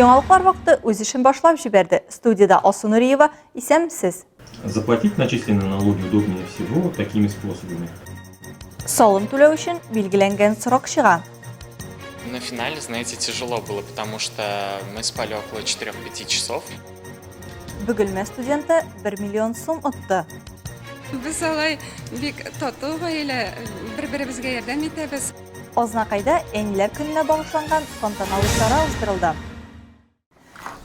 Яңалыклар вакыты үз эшен башлап җибәрде. Студиядә Алсу Нуриева. Исәнмесез. Заплатить начисленные налоги удобнее всего такими способами. Салым түләү өчен билгеләнгән срок чыга. На финале, знаете, тяжело было, потому что мы спали около 4-5 часов. Бөгелмә студенты 1 миллион сум отты. Без алай бик тату гаилә, бер-беребезгә ярдәм итәбез. Азнакайда Әниләр көненә багышланган тантаналы чара уздырылды.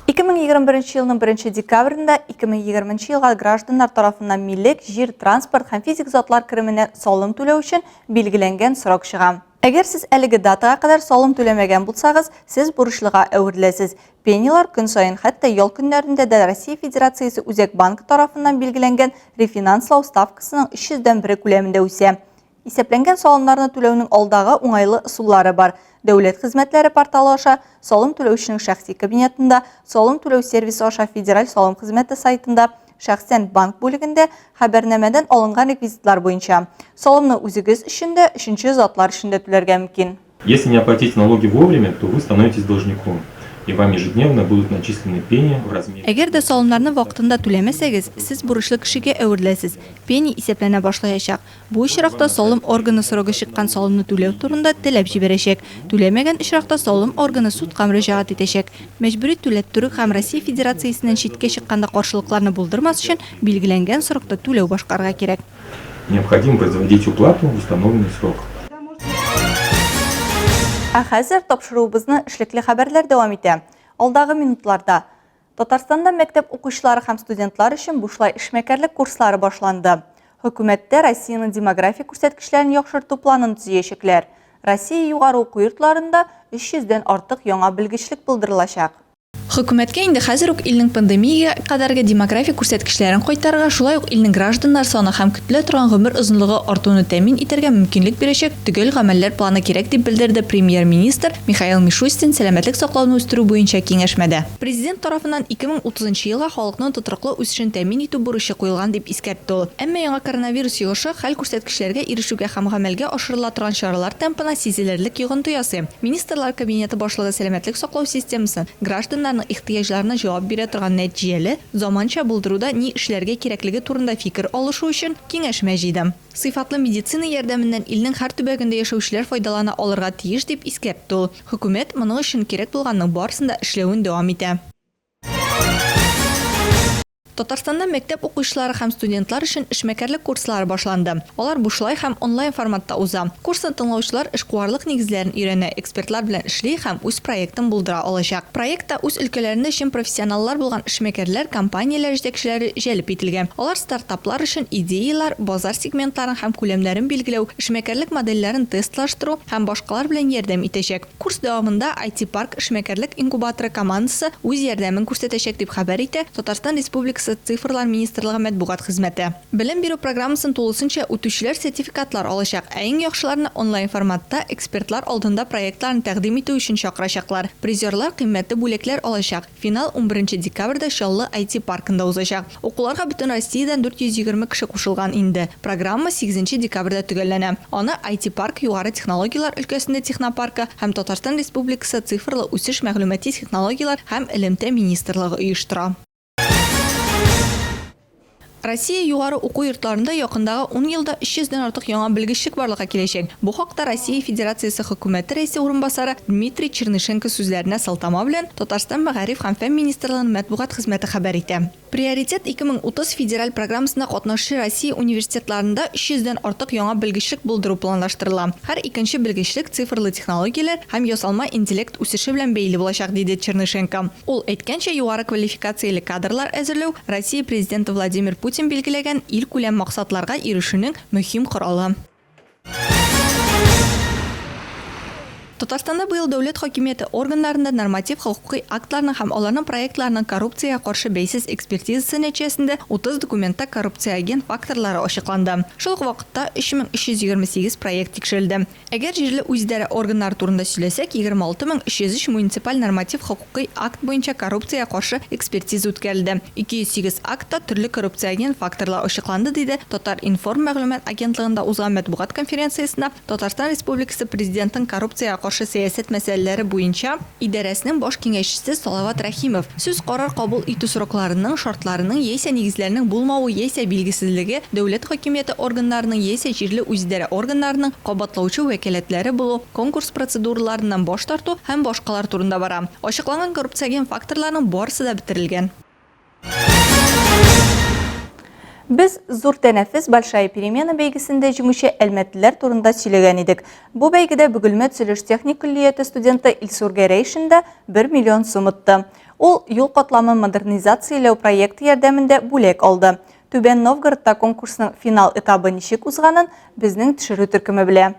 2021 елның 1 декабрендә 2020 елга гражданнар тарафыннан милек, җир, транспорт һәм физик затлар кеременә салым түләү өчен билгеләнгән срок чыга. Әгәр сез әлеге датага кадәр салым түләмәгән булсагыз, сез бурычлыга әвереләсез. Пенялар көн саен, хәтта ял көннәрендә дә Россия Федерациясе Үзәк банкы тарафыннан билгеләнгән рефинанслау ставкасының 300 дән бере күләмендә үсә. Исәпләнгән салымнарны түләүнең алдагы уңайлы ысуллары бар. Дәүләт хезмәтләре порталы аша, салым түләүченең шәхси кабинетында, салым түләү сервисы аша Федераль салым хезмәте сайтында, шәхсән банк бүлегендә, хәбәрнамәдән алынган реквизитлар буенча. Салымны үзегез өчен дә, өченче затлар өчен дә түләргә мөмкин. Если не оплатить налоги вовремя, то вы становитесь должником, и вам ежедневно будут начислены пени в размере. Әгәр дә салымнарны вакытында түләмәсәгез, сез бурычлы кешегә әвереләсез, пени исәпләнә башлаячак. Бу очракта салым органы срогы чыккан салымны түләү турында таләп җибәрәчәк. Түләмәгән очракта салым органы судка мөрәҗәгать итәчәк. Мәҗбүри түләттерү һәм Россия Федерациясеннән читкә чыкканда каршылыкларны булдырмас өчен билгеләнгән срокта түләү башкарырга кирәк. Необходимо производить уплату в установленный срок. Ә хәзер тапшыруыбызны эшлекле хәбәрләр дәвам итә. Алдагы минутларда Татарстанда мәктәп укучылары һәм студентлар өчен бушлай эшмәкәрлек курслары башланды. Хөкүмәттә Россиянең демографик күрсәткечләрен яхшырту планын төзиячәкләр. Россия югары уку йортларында 300 дән артык яңа белгечлек булдырылачак. Хөкүмәткә инде хәзер үк илнең пандемиягә кадәрге демографик күрсәткечләрен кайтарырга, шулай ук илнең гражданнар саны һәм көтелә торган гомер озынлыгы артуны тәэмин итәргә мөмкинлек бирәчәк төгәл гамәлләр планы кирәк, дип белдерде Премьер-министр Михаил Мишустин сәламәтлек саклауны үстерү буенча киңәшмәдә. Президент тарафыннан 2030 нчы елга халыкның тотрыклы үсешен тәэмин итү бурычы куелган, дип искәртте ул. Әмма яңа коронавирус йогышы хәл күрсәткечләргә ирешүгә һәм гамәлгә ашырыла торган чаралар темпына сизелерлек йогынты ясый. Министрлар Кабинеты башлыгы сәламәтлек саклау системасын гражданнарның ихтыяҗларына җавап бирә торган нәтиҗәле, заманча булдыруда ни эшләргә кирәклеге турында фикер алышу өчен киңәшмә җыйды. Сыйфатлы медицина ярдәменнән илнең һәр төбәгендә яшәүчеләр файдалана алырга тиеш, дип искәртте ул. Хөкүмәт моның өчен кирәк булганның барысын да эшләвен дәвам итә. Татарстанда мәктәп укучылары һәм студентлар өчен эшмәкәрлек курслары башланды. Алар бушлай һәм онлайн форматта уза. Курсны тыңлаучылар эшкуарлык нигезләрен өйрәнә, экспертлар белән эшли һәм үз проектын булдыра алачак. Проектта үз өлкәләрендә чын профессионаллар булган эшмәкәрләр, компанияләр җитәкчеләре җәлеп ителгән. Алар стартаплар өчен идеяләр, базар сегментларын һәм күләмнәрен билгеләү, эшмәкәрлек модельләрен тестлаштыру һәм башкалар белән ярдәм итәчәк. Курс дәвамында IT-парк эшмәкәрлек инкубаторы командасы үз ярдәмен күрсәтәчәк, дип хәбәр итә Татарстан Республикасы Цифрлар министрлыгы матбугат хезмәте. Белем бирү программасын тулысынча үтүчеләр сертификатлар алачак, ә иң яхшыларны онлайн форматта экспертлар алдында проектларын тәкъдим итү өчен чакырачаклар. Призерлар кыйммәтле бүләкләр алачак. Финал унберенче декабрьдә Чаллы IT-паркында узачак. Укуларга бөтен Россиядән 420 кеше кушылган инде. Программа сигезенче декабрьдә төгәлләнә. Аны IT-парк югары технологияләр өлкәсендә технопаркы һәм Татарстан Республикасы Цифрлы үсеш, мәгълүмати технологияләр һәм элемтә министрлыгы оештыра. Россия югары уку йортларында якындагы ун елда 300 дән артык яңа белгечлек барлыкка киләчәк. Бу хакта Россия Федерациясе Хөкүмәте Рәисе урынбасары Дмитрий Чернышенко сүзләренә сылтама белән Татарстан Мәгариф һәм фән министрлыгының матбугат хезмәте хәбәр итә. Приоритет 2030 федераль программасында катнашучы Россия университетларында 300 дән артык яңа белгечлек булдыру планлаштырыла. Һәр икенче белгечлек цифрлы технологияләр һәм ясалма интеллект үсеше белән бәйле булачак, диде Чернышенко. Ул әйткәнчә, югары квалификацияле кадрлар әзерләү Россия Президенты Владимир Путин билгеләгән илкүләм максатларга ирешүнең мөһим коралы. Татарстанда быел дәүләт хакимияте органнарында норматив хокукый актларның һәм аларның проектларының коррупциягә каршы бәйсез экспертизасы нәтиҗәсендә 30 документта коррупциоген факторлары ачыкланды. Шул ук вакытта 3328 проект тикшерелде. Әгәр җирле үзидарә органнары турында сөйләсәк, 26 303 муниципаль норматив хокукый акт буенча коррупциягә каршы экспертиза үткәрелде. 208 актта төрле коррупциоген факторлар ачыкланды, диде Татар-информ мәгълүмат агентлыгында узган матбугат конференциясендә Татарстан Республикасы Президентының коррупциягә каршы каршы сәясәт мәсьәләләре буенча идарәсенең баш киңәшчесе Салават Рәхимов. Сүз карар кабул итү срокларының, шартларының яисә нигезләренең булмавы яисә билгесезлеге, дәүләт хакимияте органнарының яисә җирле үзидарә органнарының кабатлаучы вәкаләтләре булу, конкурс процедураларыннан баш тарту һәм башкалар турында бара. Ачыкланган коррупциоген факторларның барысы да бетерелгән. Без Зур тәнәфес, Большая перемена бәйгесендә җиңүче әлмәтлеләр турында сөйләгән идек. Бу бәйгедә Бөгелмә төзелеш-техник көллияте студенты Илсур Гәрәйшин да 1 миллион сум отты. Ул юл катламын модернизацияләү проекты ярдәмендә бүләк алды. Түбән Новгородта конкурсның финал этабы ничек узганын безнең төшерү төркеме белә.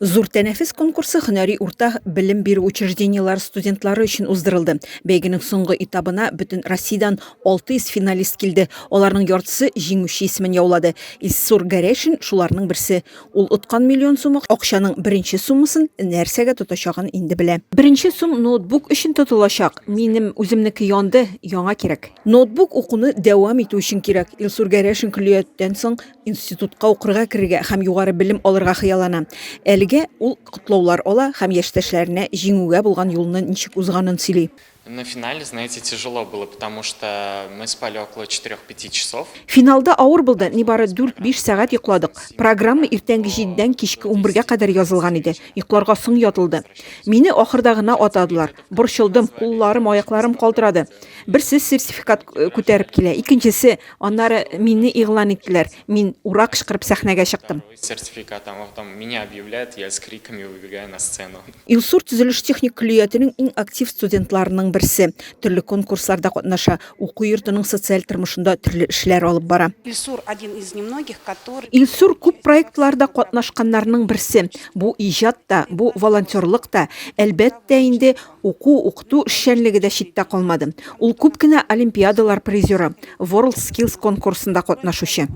Зур тәнәфес конкурсы һөнәри урта белем бирү учреждениеләре студентлары өчен уздырылды. Бәйгенең соңгы этабына бөтен Россиядән 600 финалист килде. Аларның яртысы җиңүче исемен яулады. Илсур Гәрәшин шуларның берсе. Ул откан миллион сум акчаның беренче суммасын нәрсәгә тотачагын инде белә. Беренче сум ноутбук өчен тотылачак. Минем үземнеке янды, яңа кирәк. Ноутбук укуны дәвам итү өчен кирәк. Илсур Гәрәшин көллияттән соң Институтка укырга керергә һәм югары белем алырга хыяллана. Әлегә ул котлаулар ала һәм яшьтәшләренә җиңүгә булган юлны ничек узганын сөйли. На финале, знаете, тяжело было, потому что мы спали около четырех-пяти часов. Финалда авыр булды, нибары дүрт-биш сәгать йокладык. Программа иртәнге җидедән кичке унбергә кадәр язылган иде, йокларга соң ятылды. Мине ахырда гына атадылар. Борчылдым, кулларым, аякларым калтырады. Берсе сертификат күтәреп килә, икенчесе, Аннары мине игълан иттеләр, мин ура кычкырып сәхнәгә чыктым. Сертификат, а потом меня объявляют, я с криками выбегаю на сцену. Илсур төзелеш-техник көллиятенең иң актив студентларының берсе. Төрле конкурсларда катнаша, уку йортының социаль тормышында төрле эшләр алып бара. Илсур один из немногих, который. Илсур күп проектларда катнашканнарның берсе. Бу иҗат та, бу волонтерлык та, әлбәттә инде, Уку-укыту эшчәнлеге дә читтә калмады. Ул күп кенә олимпиадалар призеры, WorldSkills конкурсында катнашучы.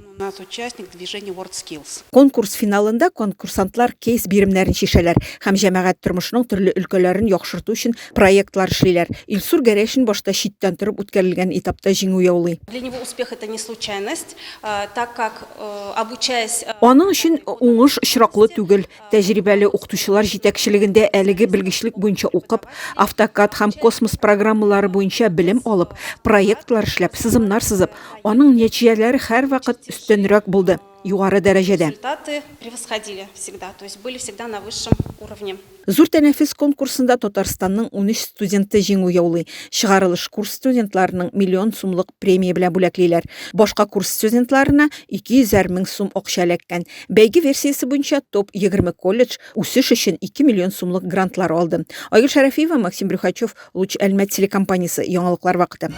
Конкурс финалында конкурсантлар кейс биремнәрен чишәләр һәм җәмәгать тормышының төрле өлкәләрен яхшырту өчен проектлар эшлиләр. Илсур Гәрәйшин башта читтән торып үткәрелгән этапта җиңү яулый. Для него успех это не случайность, так как обучаясь. Аның өчен уңыш очраклы түгел. Тәҗрибәле укытучылар җитәкчелегендә әлеге белгечлек буенча укып, AutoCAD һәм Космос программалары буенча белем алып, проектлар эшләп, сызымнар сызып, аның нәтиҗәләре һәрвакыт өстенрәк булды, югары дәрәҗәдә. Результаты превосходили всегда, то есть были всегда на высшем уровне. Зур тәнәфес конкурсында Татарстанның 13 студенты җиңү яулый. Чыгарылыш курс студентларының миллион сумлык премия белән бүләклиләр. Башка курс студентларына 200 әр мең сум акча эләккән. Бәйге версиясе буенча топ-20 колледж үсеш өчен 2 миллион сумлык грантлар алды. Айгөл Шәрәфиева, Максим Брюхачев, Луч Әлмәт телекомпаниясе, Яңалыклар вакыты.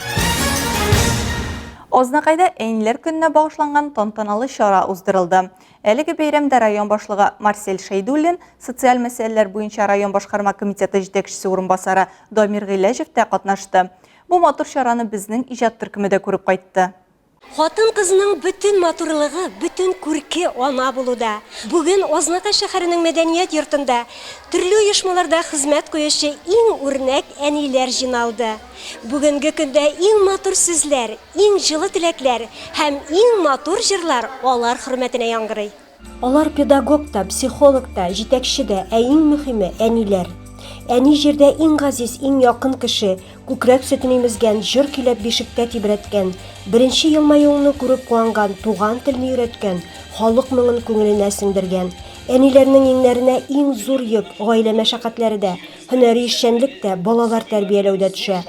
Азнакайда Әниләр көненә багышланган тантаналы чара уздырылды. Әлеге бәйрәмдә район башлыгы Марсель Шәйдуллин, социаль мәсьәләләр буенча район башкарма комитеты җитәкчесе урынбасары Дамир Гыйләҗев тә катнашты. Бу матур чараны безнең иҗат төркеме дә күреп кайтты. Хатын-кызның бөтен матурлыгы, бөтен күрке ана булуда. Бүген Азнакай шәһәренең мәдәният йортында төрле оешмаларда хезмәт куючы иң үрнәк әниләр җыйналды. Бүгенге көндә иң матур сүзләр, иң җылы теләкләр һәм иң матур җырлар алар хөрмәтенә яңгырый. Алар педагог та, психолог та, җитәкче дә, ә иң мөхиме, әниләр. Әни җирдә иң газиз, иң якын кеше, күкрәк сөтен имезгән, җыр көйләп бишектә тибрәткән, беренче елмаюыңны күреп куанган, туган телне өйрәткән, халык моңын күңеленә сеңдергән. Әниләрнең иңнәренә иң зур йөк, гаилә мәшәкатьләре дә, һөнәри эшчәнлек тә, балалар тәрбияләү дә төшә.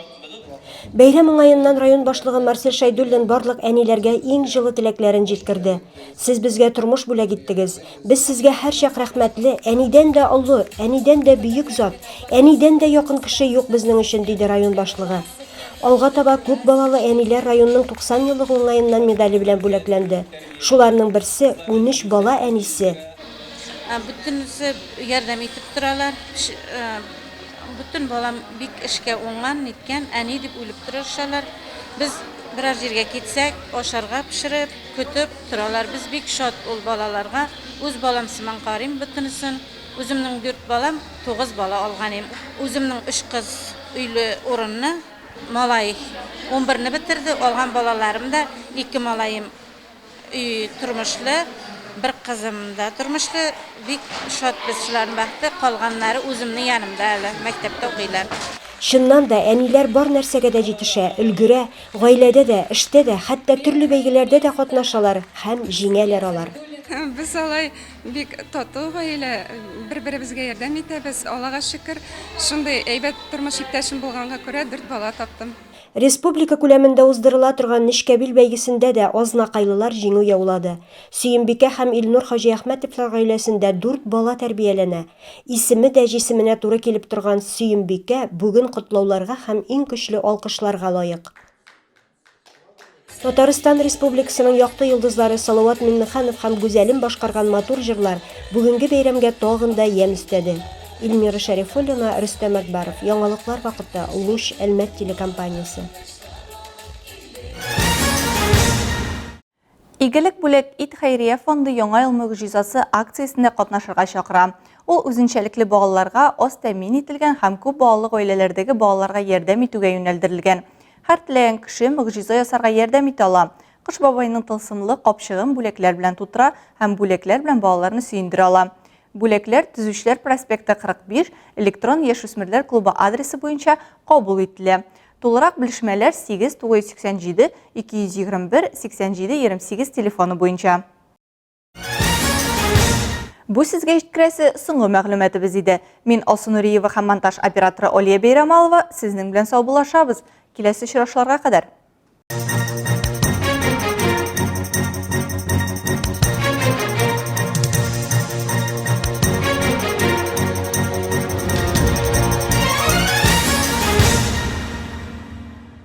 Бәйрәм уңаеннан район башлыгы Марсель Шәйдуллин барлык әниләргә иң җылы теләкләрен җиткерде. Сез безгә тормыш бүләк иттегез. Без сезгә һәрчак рәхмәтле, әнидән дә олы, әнидән дә бөек зат, әнидән дә якын кеше юк безнең өчен, диде район башлыгы. Алга таба күп балалы әниләр районның 90 еллыгы уңаеннан медале белән бүләкләнде. Шуларның берсе, 13 бала әнисе. Бөтенесе ярдәм итеп торалар. Бөтен балам бик эшкә уңган, ниткән, әни дип үлеп тырышалар. Без берәр җиргә китсәк, ашарга пешереп, көтеп торалар. Без бик шат ул балаларга. Үз балам сыман карыйм бөтенесен. Үземнең дүрт балам, тугыз бала алган идем. Үземнең өч кыз өйле урынны, малай унберне бетерде. Алган балаларым да, ике малаем өй тормышлы. Бер кызым да тормышлы, бик шатбыз шуларның бәхете, калганнары үземнең янымда әле, мәктәптә укыйлар. Чыннан да, әниләр бар нәрсәгә дә җитешә, өлгерә, гаиләдә дә, эштә дә, хәтта төрле бәйгеләрдә дә катнашалар һәм җиңәләр алар. Без алай бик тату гаилә, бер-беребезгә ярдәм итәбез. Аллага шөкер, шундый әйбәт тормыш иптәшем булганга күрә дүрт бала таптым. Республика күләмендә уздырыла торган Нечкәбил бәйгесендә дә азнакайлылар җиңү яулады. Сөембикә һәм Илнур Хаҗиәхмәтовлар гаиләсендә дүрт бала тәрбияләнә. Исеме дә җисеменә туры килеп торган Сөембикә бүген котлауларга һәм иң көчле алкышларга лаек. Татарстан Республикасының якты йолдызлары Салават Миңнеханов һәм Гүзәлем башкарган матур җырлар бүгенге бәйрәмгә тагын да ямь өстәде. Эльмира Шәрифуллина, Рөстәм Әкбаров. Яңалыклар вакыты, Луч, Әлмәт телекомпаниясе. Игелек бүләк ит хәйрия фонды Яңа ел могҗизасы акциясендә катнашырга чакыра. Ул үзенчәлекле балаларга, аз тәэмин ителгән һәм күп балалы гаиләләрдәге балаларга ярдәм итүгә юнәлдерелгән. Һәр теләгән кеше могҗиза ясарга ярдәм итә ала. Кыш бабайның тылсымлы капчыгын бүләкләр белән тутыра һәм бүләкләр белән балаларны сөендерә ала. Бүләкләр Төзүчеләр проспекты 45, Электрон яшүсмерләр клубы адресы буенча кабул ителә. Тулырак белешмәләр 8 987 221 87 28 телефоны буенча. Бу сезгә җиткерәсе соңгы мәгълүматыбыз иде. Мин Алсу Нуриева һәм монтаж операторы Алия Бәйрәмалова сезнең белән саубуллашабыз. Киләсе очрашуларга кадәр.